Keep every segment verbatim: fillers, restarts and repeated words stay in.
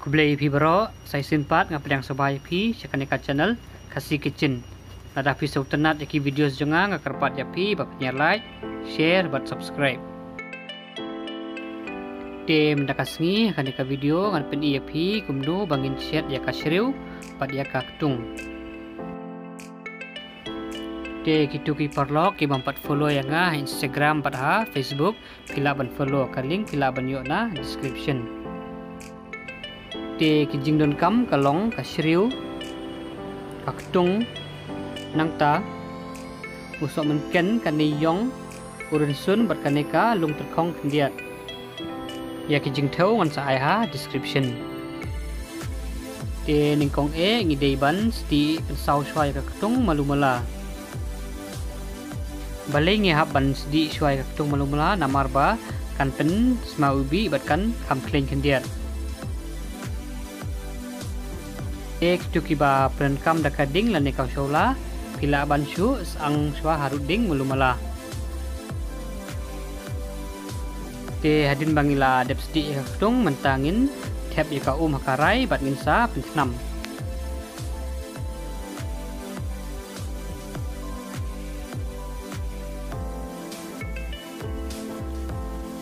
Khublei ïa phi baroh, sa shisien pat nga pdiang sngewbha ïa phi sha kane ka channel Khasi Kitchen. Lada phi sngewtynnat ïa ki videos jong nga, nga kyrpad ïa phi ba phin ïa like, share bad subscribe. Te mynta ka sngi ha kane ka video ngan pyni ïa phi kumno ba ngin shet ïa ka shriew bad ïa ka ktung. Te kito ki paralok ki bym pat follow ïa nga ha Instagram bad ha Facebook, phi lah ban follow, ka link phi lah ban ïoh na description. Te ki jingdonkam ka long ka shriew, ka ktung, nangta u sohmynken, ka neiïong, u rynsun bad kane ka lung tyrkhong khyndiat. Ïa ki jingthew ngan sa ai ha description. Te nyngkong eh ngi dei ban sdieh pynsaw shuwa ïa ka ktung malu mala. Balei ngi hap ban sdieh shuwa ïa ka ktung malu mala? Namar ba kan pynsma u bih bad kan kham khlaiñ khyndiat. Te kito kiba pyndonkam da ka ding lane ka shawla, phi lah ban shu syang shuwa harud ding malu mala. Te hadien ba ngi la dep sdieh ïa ka ktung, mynta ngin thep ïa ka um ha ka rai bad ngin sa pynthnam.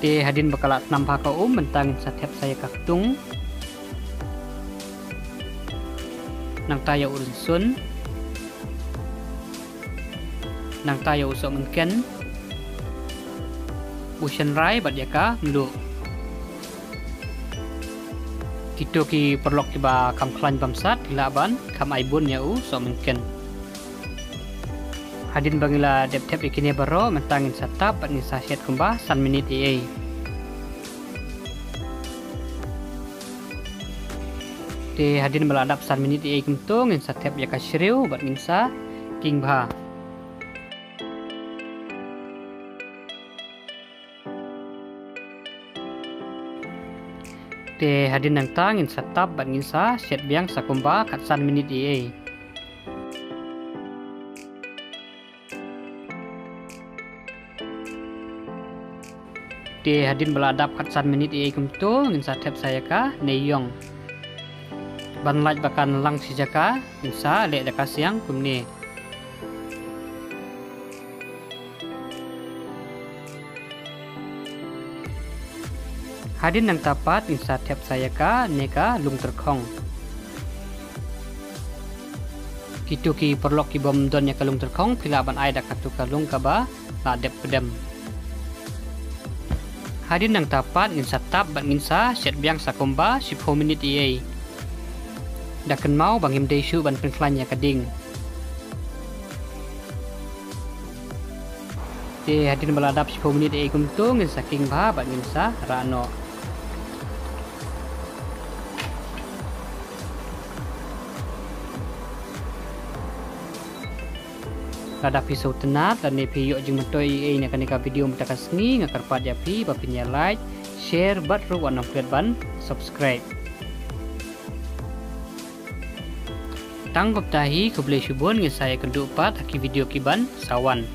Te hadien ba ka la thnam bha ka um, mynta ngin sa thep sa ïa ka ktung. Nangta ïa u rynsun. Nangta ïa u sohmynken, u shynrai bad ïa ka mluh. Kito ki paralok kiba kham khlaiñ bamsat phi lah ban kham ai bun ïa u sohmynken. Hadien ba ngi la dep thep ïa kine baroh, mynta ngin sa tap bad ngin sa shet kumba san minit ei ei. Te hadien ba la dap san minit ei ei kumto, ngin sa thep ïa ka shriew bad ngin sa king bha. Te hadien nangta ngin sa tap bad ngin sa shet biang sa kumba khatsan minit ei ei. Te hadien ba la dap khatsan minit ei ei kumto, ngin sa thep sa ïa ka neiïong. Ban lait ba kan lang shi jaka, ngin sa leh da ka siang kumne. Hadien nangta pat ngin sa thep sa ïa kane ka lung tyrkhong. Kito ki paralok kibym don ïa ka lung tyrkhong, phi lah ban ai da kato ka lung kaba la dep pdem. Hadien nangta pat ngin sa tap bad ngin sa shet biang sa kumba shiphew minit ei ei. Da kynmaw ba ngim dei shuh ban pynkhlaiñ ïa ka ding. Te hadien ba la dap shiphew minit ei ei kumto, ngin sa king bha bad ngin sa rah noh. Lada phi sngewtynnat lane phi ïoh jingmyntoi ei ei na kane ka video mynta ka sngi, nga kyrpad ïa phi ba phin ïa like, share bad ruh wat nym klet ban subscribe. Tang kumta hi, khublei shibun, ngin sa ïakynduh pat ha ki video kiban sa wan.